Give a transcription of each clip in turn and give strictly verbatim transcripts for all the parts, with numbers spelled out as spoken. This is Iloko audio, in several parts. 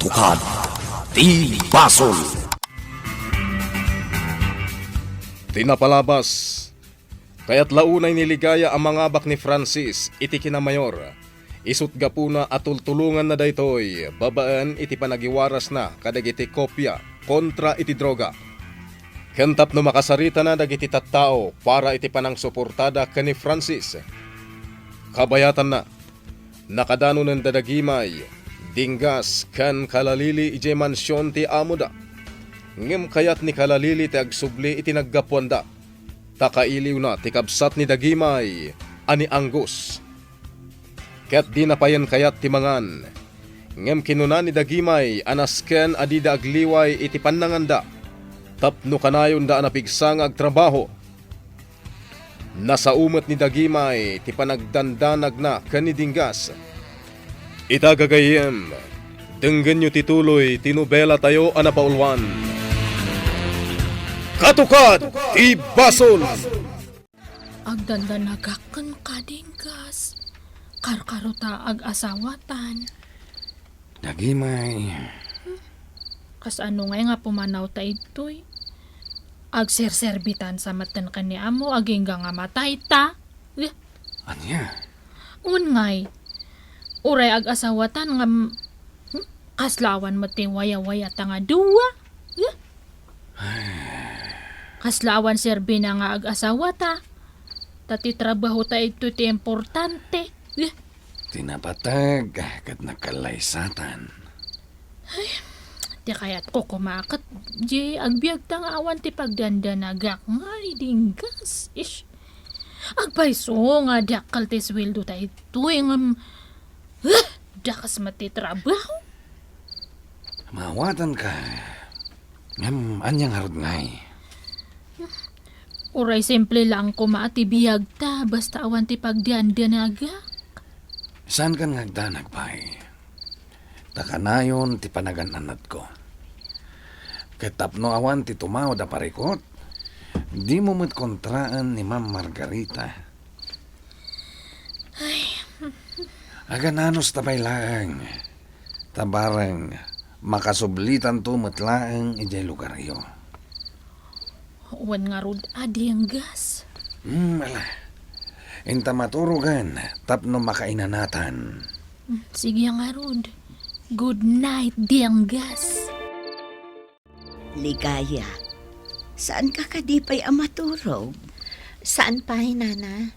Katukad ti basol. Ti napalabas, kayat la unay ni Ligaya a mangabak ni Francis iti kinamayor. Isut' gapuna a tultulonganna daytoy babaen iti panagiwarasna kadagiti kopia kontra iti droga. Ken tapno makasaritana dagiti tattao para iti panangsuportada ken ni Francis. Kabayatanna, nakadanonenda da Gimay, Dinggas, ken Kalalili idiay mansion ti amoda. Ngem kayat ni Kalalili ti agsubli iti naggapuanda, ta kailiwna ti kabsat ni da Gimay a ni Angus. Ket dina payen kayat ti mangan. Ngem kinuna ni da Gimay a nasken a dida agliway iti pannanganda tapno kanayonda a napigsa nga agtrabaho. Nasao met ni da Gimay ti panagdandanagna ken ni Dinggas. Ita, gagayyem, denggenyo ti tuloy ti nobelatayo a napauluan. Katukad ti basol! Agdandanagak kenka, Dinggas. Karkaro ta agasawatan. Da Gimay. Kasano ngay nga pumanawta ditoy? Agserserbitan sa metten ken ni amo, agingga nga matayta. Eh, Ania? Wen ngay, uray agasawatan ngem, hmm, kasla awan met ti wayawayata nga dua. Eh? Kasla awan serbina nga agasawata. Ta ti trabahota ditoy ti importante. Eh? Ti napateg ket nagkallaysatan. Ay, ti kayatko koma ket di agbiagta nga awan ti pagdandanagak ngay, Dinggas. Ish. Agpayso nga dakkel ti suweldota ditoy ngem, ah, dakes met ti trabaho. Maawatanka. Ngem ania ngarud ngay? Uray simple laeng koma ti biagta, basta awan ti pagdandanagak. Saankan nga agdanag pay? Ta kanayon ti panagan-annadko. Ket tapno awan ti tumawd a parikut, dimo met kontraen ni Ma'am Margarita. Ay. Agananosta pay laeng, ta bareng makasublitanto met laeng idiay lugaryo. Wen ngarud a, Dinggas. Hmm, ala. Inta maturogen tapno makainanatan. Hmm, sige ngarud. Good night, Dinggas. Ligaya, saanka kadi pay a maturog? Saan pay, Nana.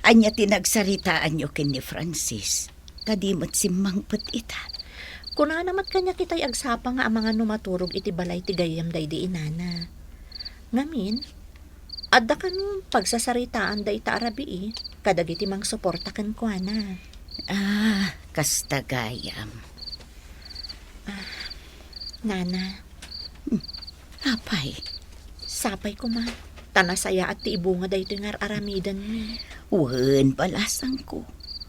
Ania ti nagsaritaanyo ken ni Francis? Ta di met simmangpet ita. Kunana met kaniak itay agsapa nga amangan no maturog iti balay ti gayyem daydi inana. Ngamin, adda kano pagsasaritaan dayta a rabii kadagiti mangsuporta kenkuana. Ah, kasta gayam. Ah, Nana. Hmm. Apay? Sapay koma, ta nasayaat ti ibunga daytoy nga ar-aramidenmi. Wen, balasangko,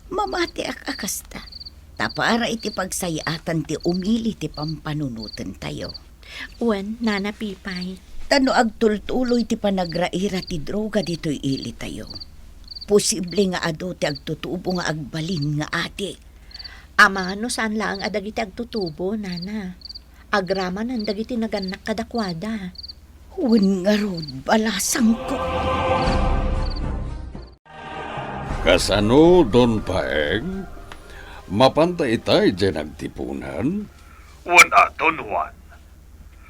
mamatiak a kasta. Ta para iti pagsayaatan ti umili ti pampanunotentayo. Wen, Nana Pipay. Ta no agtultuloy ti panagraira ti droga ditoy ilitayo, posible nga adu ti agtutubo nga agbalin nga adik. Amangan no saan laeng a dagiti agtutubo, Nana. Agramanen dagiti nagannak kadakuada. Wen ngarud, balasangko. Kasano, Don Paeng? Mapanta ita idiay nagtipunan? Wen a, Don Juan.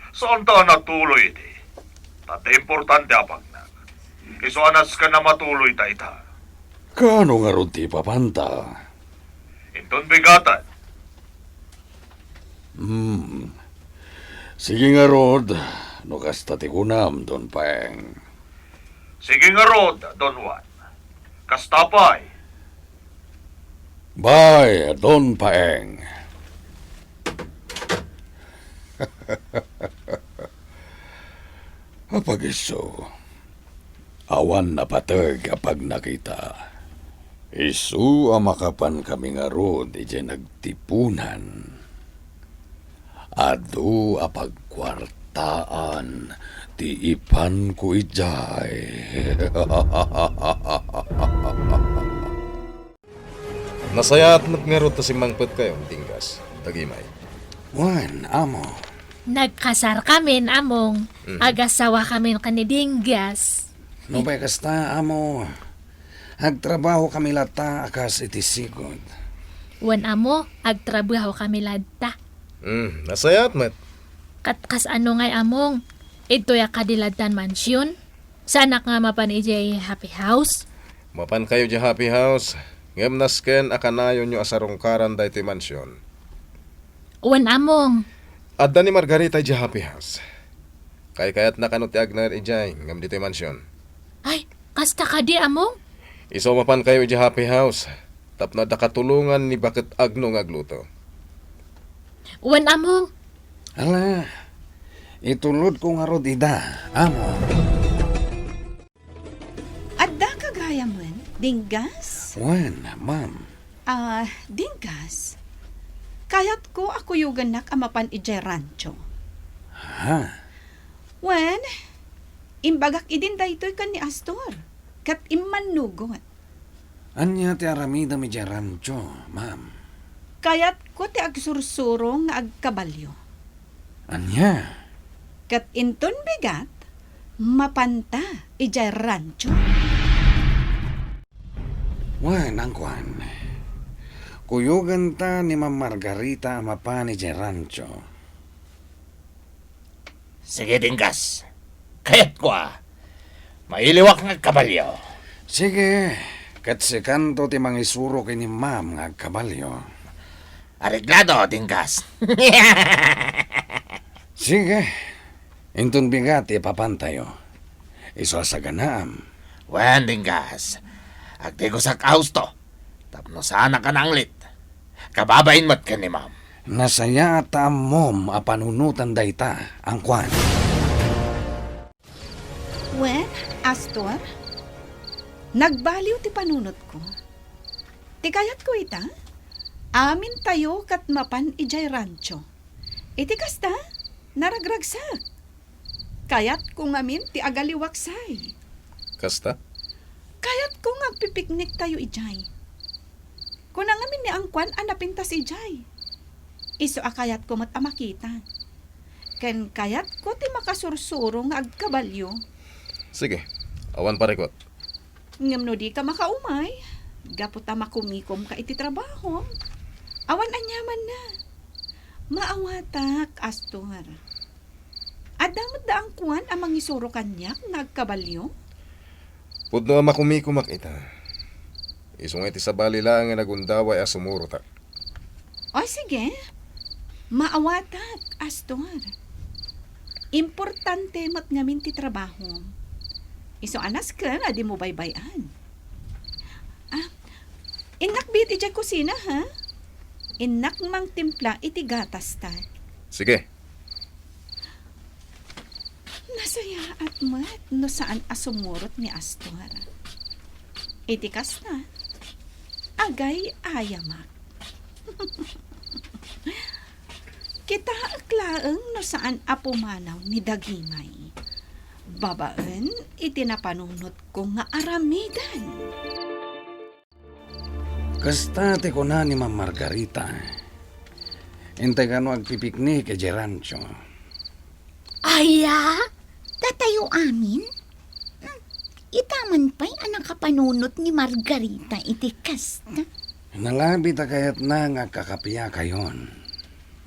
Saanta a natuloy idi. Ta ti importante a pagnak. Isu a nasken a matuloy ta ita. Kaano ngarud ti ipapanta? Inton bigaten. Hmm. Sige ngarud, no kasta ti kunam, Don Paeng. Sige ngarud, Don Juan. Kasta pay. Bye, Don Paeng. Apag-isu. Awan napateg a pagnakita. Isu a makapankami ngarud idiay nagtipunan, adu a pagkuartaan ti ipanko idiay. Nasayaat met ngarud ta simmangpetkayo, Dinggas, Dagimay. Wen, amo. Nagkasarkamin, Among. Mhm. Agasawakamin ken ni Dinggas. Nupay kasta, amo, agtrabahokami latta a kas iti sigud. Wen, Amo, agtrabahokami latta. Hmm, nasayaat met. Ket kasano ngay, Among? Idtoyak kadi ladtan mansion? Saanak nga mapan idiay happy house? Mapankayo idiay happy house, ngem nasken a kanayonyo a sarungkaran daytoy mansion. Wen, Among. Adda ni Margarita idiay happy house. Kaykayatna kano ti agnaed idiay ngem ditoy mansion. Ay, kasta kadi, Among? Isu a mapankayo idiay happy house tapno adda katulongan ni baket Agno nga agluto. Wen, Among. Ala, itulodko ngarud ida, Among. Adda ka gayamen, Dinggas? Wen, ma'am. Ah, Dinggas, kayatko a kuyogennak a mapan idiay rancho. Ha? Wen, imbagak idin daytoy ken ni Astor, ket immannugot. Ania ti aramidem idiay rancho, ma'am? Kayatko ti agsursuro nga agkabalio. Ania? Ket inton bigat, mapanta idiay rancho. Wen, angkuan. Kuyogenta ni Ma'am Margarita a mapan idiay rancho. Sige, Dinggas. Kayatko a. Mailiwak nga agkabalio. Sige, ket sikanto ti mangisuro ken ni Ma'am nga agkabalio. Areglado, Dinggas. Sige. Inton bigat ti ipapantayo. Isu a saganaam. Wen, Dinggas. Agtigusak a husto. Tapno saanak a naanglit. Kababain met ken ni Ma'am. Nasayaat ta ammom a panunotan dayta, angkuan. Wen, Astor, nagbaliw ti panunotko. Ti kayatko ita, amintayo ket mapan idiay rancho. Iti kasta, naragragsak. Kayatko ngamin ti agaliwaksay. Kasta? Kayatko nga agpipikniktayo idiay. Kuna ngamin ni angkuan a napintas idiay. Isu a kayatko met a makita. Ken kayatko ti makasursuro nga agkabalio. Sige, awan parikut. Ngem no dika makaumay, gapu ta makumikomka iti trabahom, awan aniamanna. Maawatak, Astor. Adda met da angkuan a mangisuro kaniak nga agkabalio? Pudno a makumikomak ita. Isu nga iti sabali laeng nga nagundaway a sumurotak. O, sige. Maawatak, Astor. Importante met ngamin ti trabahom. Isu a nasken a dimo baybay-an. Ah, innak biit idiay kusina, ha? Innak mangtimpla iti gatasta. Sige. Nasayaat met no saan a sumurot ni Astor. Iti kasta, agay-ayamak. Kitaek laeng no saan a pumanaw ni Dagimay babaen iti napanunotko nga aramiden. Kasta ti kuna ni Ma'am Margarita. Intay kano agpipiknik idiay rancho. Aya? Datayo amin? Hmm, ita man pay a nakapanunot ni Margarita iti kasta. Nalabi ta kayatna nga agkakapiakayon.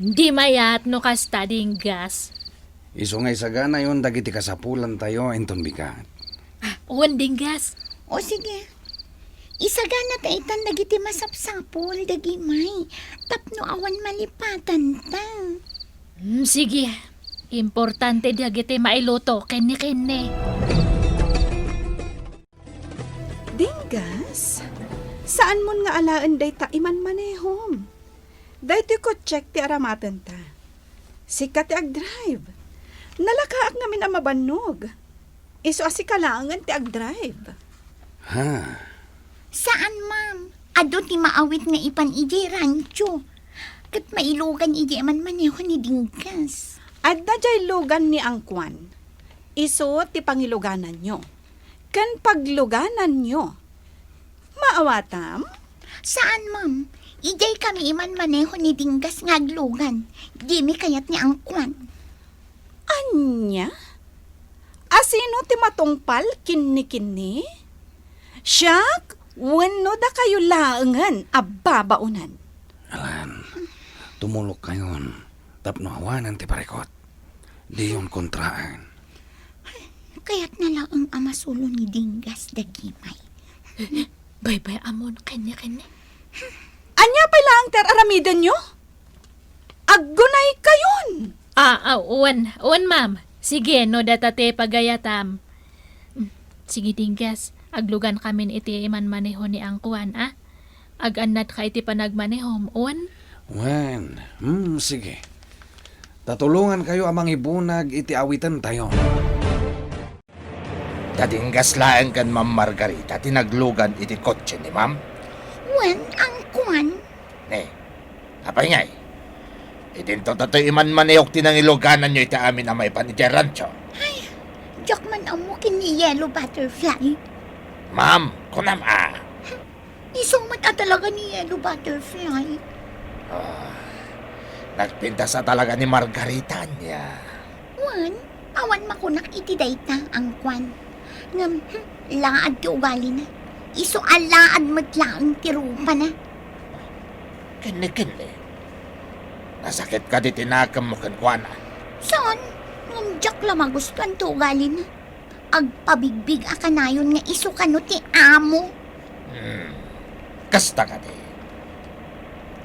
Di mayat no kasta, Dinggas. Isu nga isaganayon dagiti kasapulantayo inton bigat. Ah, wen, Dinggas. O sige. Isagana ta itan dagiti masapsapul, Dagimay, tapno awan malipatanta. Hmm, sige. Importante dagiti mailuto kenni-kenni. Dinggas, saanmon nga alaen dayta imanmanehom. Daytoy kotsek ti aramatenta. Sika ti agdrive. Nalakaak ngamin a mabannog. Isu a sika laengen ti agdrive. Ha? Saan, ma'am. Adu ti maawit nga ipan idiay rancho. Ket mailugan idiay manmaneho ni Dinggas. Adda diay lugan ni Angkuan. Isu ti pangilugananyo. Ken paglugananyo. Maawatam? Saan, ma'am. Idiay kami imanmaneho ni Dinggas nga aglugan. Dimi kayat ni Angkuan. Ania? Asino ti matungpal kinni-kinni? Siak, wenno dakayo laengen a babaonen? Alan, tumulokkayon tapno awanen ti parikut. Diyon kontraen. Kayatna laeng a masulo ni Dinggas, Dagimay. Baybay-amon kenni-kenni. Ania pay laeng ti ar-aramidenyo? Aggunaykayon! Ah, ah, wen, wen, ma'am. Sige, no dayta ti pagayatam. Mm, sige, Dinggas. Aglugankamin iti imanmaneho ni Angkuan, a? Agannadka iti panagmanehom, wen? Wen. Hmm, sige. Ta tulongankayo a mangibunag iti awitentayo. Dagimay laeng ken Ma'am Margarita ti naglugan iti kotse ni Ma'am? Wen, Angkuan. Ne, apay ngay? Idinto datoy imanmanehok ti nangilugananyo iti amin a maipan iti rancho. Ay, diak man ammo ken ni Yellow Butterfly. Ma'am, kunam a. Isu met a talaga ni Yellow Butterfly. Ah, nagpintas a talaga ni Margarita ania. Wen, awan makunak iti dayta, Angkuan. Ngem, hmm, laad ti ugalina. Isu a laad met laeng ti rupana. Kenni-kenni. Nasakit kadi ti nakemmo kenkuana? Saan? Ngem diak la magustuan ti ugalina. Agpabigbig a kanayon nga isu kano ti amo. Hmm. Kasta kadi.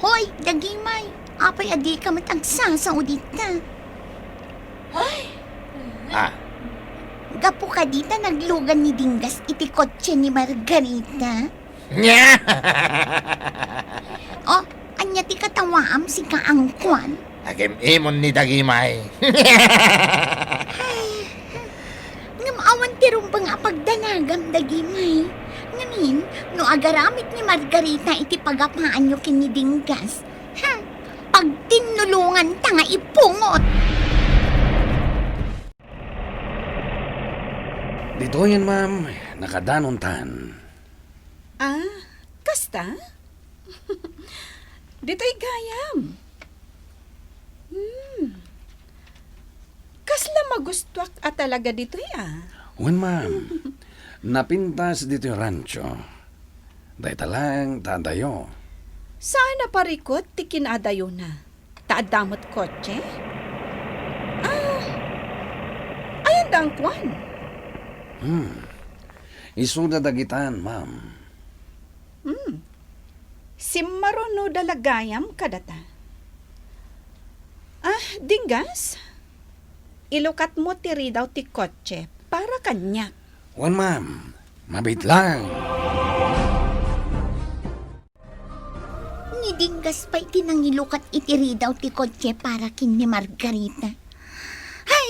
Hoy, Dagimay, apay a dika met agsasao dita? Ay! Ah. Gapu kadi ta naglugan ni Dinggas iti kotse ni Margarita? Nya! Oh, ania ti katawaam, sika Angkuan? Agim-imon ni Dagimay. Ay, ngem awan ti rumbeng a pagdanagam, Dagimay. Ngamin, no agaramid ni Margarita iti pagapaanyo ken ni Dinggas, hmm, pagtinnulonganta nga ipungot. Ditoyen, ma'am, nakadanontan. Ah, kasta? Ditoy gayam. Hmm. Kasla magustuak a talaga ditoy, a. Wen, ma'am. Napintas ditoy rancho. Dayta laeng ta adayo. Saan a parikut ti kinaadayona? Ta adda met kotse? Ah, ayan da Angkuan? Hmm. Isuda dagitan, ma'am. Hmm. Simmarunoda la gayam kadata. Ah, Dinggas? Ilukatmo ti ridaw ti kotse para kaniak. Wen, ma'am. Mabiit lang. Ni Dinggas pay ti nangilukat iti ridaw ti kotse para ken ni Margarita. Ay,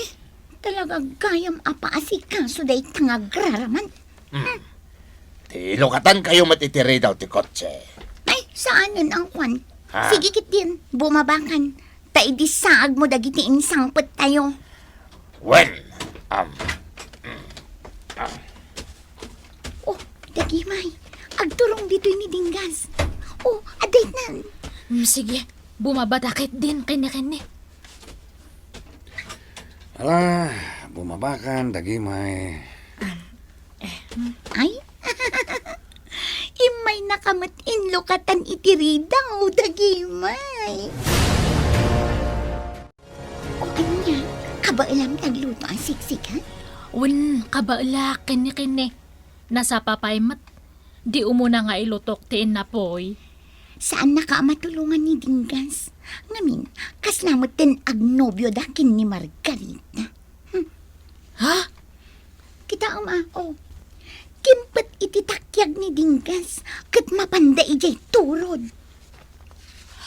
talaga gayam a paasikaso dayta nga agraraman. Hmm. Ti lukatankayo met iti ridaw ti kotse. Ay, saanen, Angkuan. Ha? Sige ketdin, bumabakan. Ta idi saagmo dagiti insangpettayo. Wen, am, mm, ah. Oh, Dagimay, agturong ditoy ni Dinggas. Oh, adda itnan. Mm, sige, bumabata ketdin kenni-kenni. Ala, bumabakan, Dagimay. Am, eh, mm. Ay, immaynaka met inlukatan iti ridaw, Dagimay. O ania, kabaelam ti agluto a siksik, a? Wen, kabaelak, kenni-kenni. Nasapa pay met. Di umuna nga ilutok ti innapoy. Saannaka a matulongan ni Dinggas. Ngamin, kasla met ti agnobioda ken ni Margarita. Hmm. Ha? Kitaem a, oh. Kimpet iti takiag ni Dinggas, ket mapanda idiay turod.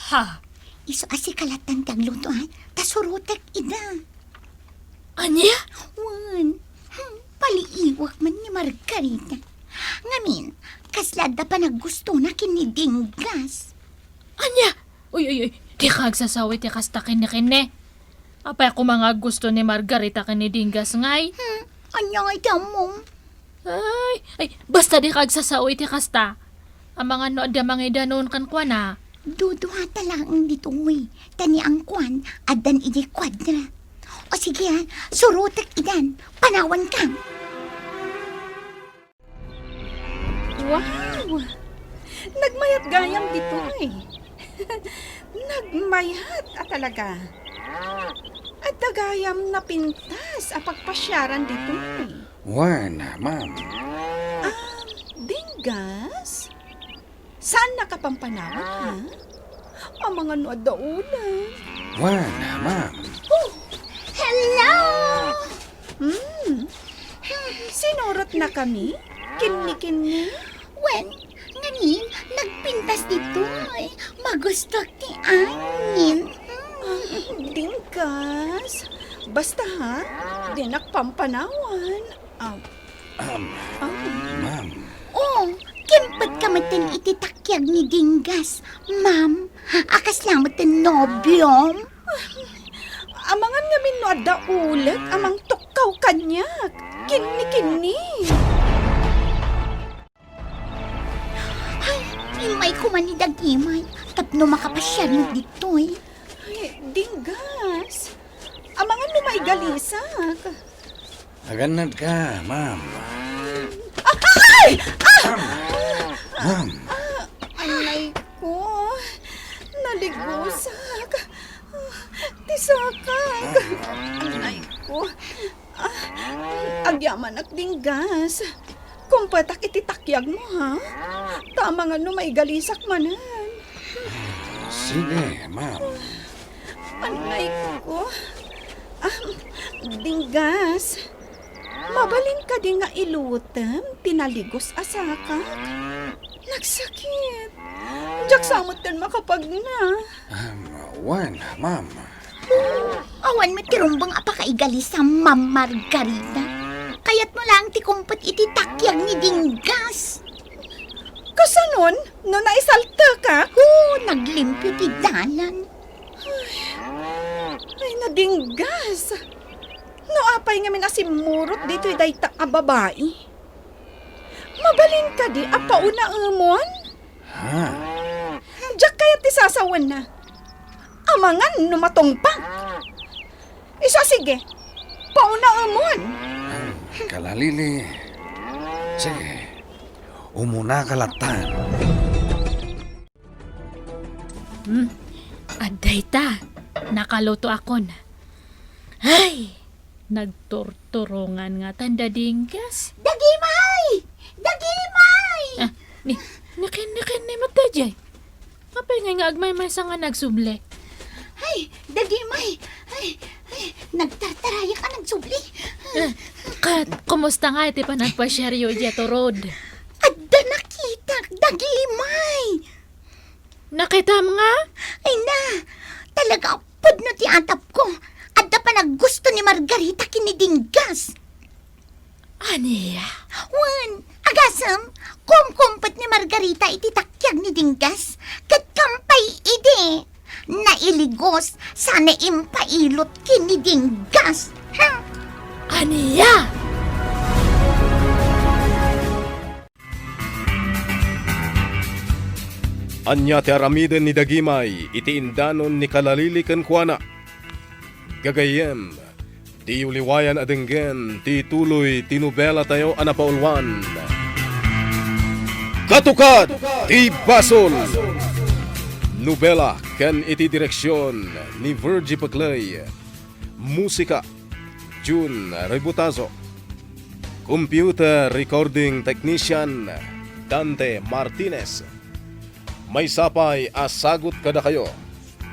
Ha? Isu a sika lattan ti agluto, a? Ta surotek ida. Ania? Wen, hmm, paliiwak man ni Margarita. Ngamin, kasla adda panaggustona ken ni Dinggas. Ania? Uy, uy, uy, dika agsasao iti kasta kenni-kenni. Apay koma nga aggusto ni Margarita ken ni Dinggas ngay? Hmm, ania ngay ti ammom? Ay, ay, basta dika agsasao iti kasta. Amangan no adda mangidanon kenkuana. Duduata laeng ditoy, ta ni Angkuan, addan idiay kuadra. O sige, surotek idan, panawanka. Wow! Nagmayat gayam ditoy. Nagmayat a talaga. Adda gayam napintas a pagpasiaran ditoy. Wen, ma'am. Ah, Dinggas? Saannaka pampanawan, ha? Amangan no adda uleg. Wen, ma'am. Oh, hello! Hmm. Sinurotnakami? Kinni-kinni? Wen, ngamin, nagpintas ditoy. Magustok ti angin. Ah, Dinggas. Basta, ha? Dinak pampanawan. Ah, Ahem. Ma'am. Oh, kimpetka metten iti takiag ni Dinggas, ma'am. A kasla metten nobiom. Amangan ngamin no adda uleg a mangtukkaw kaniak. Kinni-kinni. Ay, immay koma ni Dagimay tapno makapasiar met ditoy. Ay, Dinggas. Amangan no maigalisak. Agannadka, ma'am. Ah! Ay! Ah! Ma'am. Ah! Anay ko. Naligusak. Ti sakak. Anay ko. Ah, agyamanak, Dinggas. Kumpetak iti takiagmo, ha? Ta amangan no maigalisak manen. Sige, ma'am. Anay ko. Ah, Dinggas. Mabalin kadi nga ilutem ti naligos a sakak? Nagsakit. Diak sa metten makapagna. Ahem, wen, ma'am. Awan met ti rumbeng a pakaigalisam, Ma'am Margarita. Kayatmo laeng ti kumpet iti takiag ni Dinggas. Kasanon no naisaltekak? Oo, naglimpio ti dalan. Ay, ay, nadinggas. No apay ngamin a simmurot ditoy dayta a babai? Mabalin kadi a paunaemon? Ha? Diak kayat ti sasawenna. Amangan no matungpal. Isu a sige, paunaemon. Kalalili. Sige, umunaka lattan. Hmm, adda ita. Nakalutoakon. Ay! Nagturturongan ngatan da Dinggas. Dagimay! Dagimay! Ah, ni, ni Ken, ni Ken, ni Matadjay. Apay ngay nga agmaymaysa nga nagsubli? Ay, Dagimay! Ay, ay, nagtartarayak a nagsubli. Eh, kat, kumusta nga iti panagpasiaryo idiay turod? Adda nakitak, Dagimay! Nakitam nga? Ay na, talaga a pudno ti atapko. Adda panaggusto ni Margarita ken ni Dinggas. Ania? Wen, agasem, kumkumpet ni Margarita iti takiag ni Dinggas, ket kampay idi nailigos sana impailot ken ni Dinggas. Hmm. Ania? Ania ti aramiden ni Dagimay iti indanon ni Kalalili kenkuana? Gagayyem, diyo liwayan a denggen ti tuloy ti nobelatayo a napauluan, Katukad ti Basol! Nobela ken iti direksion ni Virgie Pecley. Musika, Jun Ributazo. Computer recording technician, Dante Martinez. Maysa pay a sagut kadakayo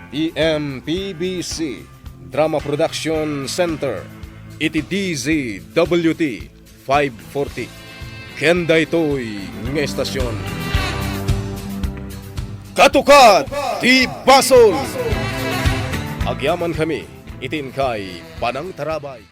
ti M P B C Drama Production Center iti D Z W T five forty. Ken daytoy nga estasion, Katukad ti Basol! Agyamankami iti inkay panangtarabay.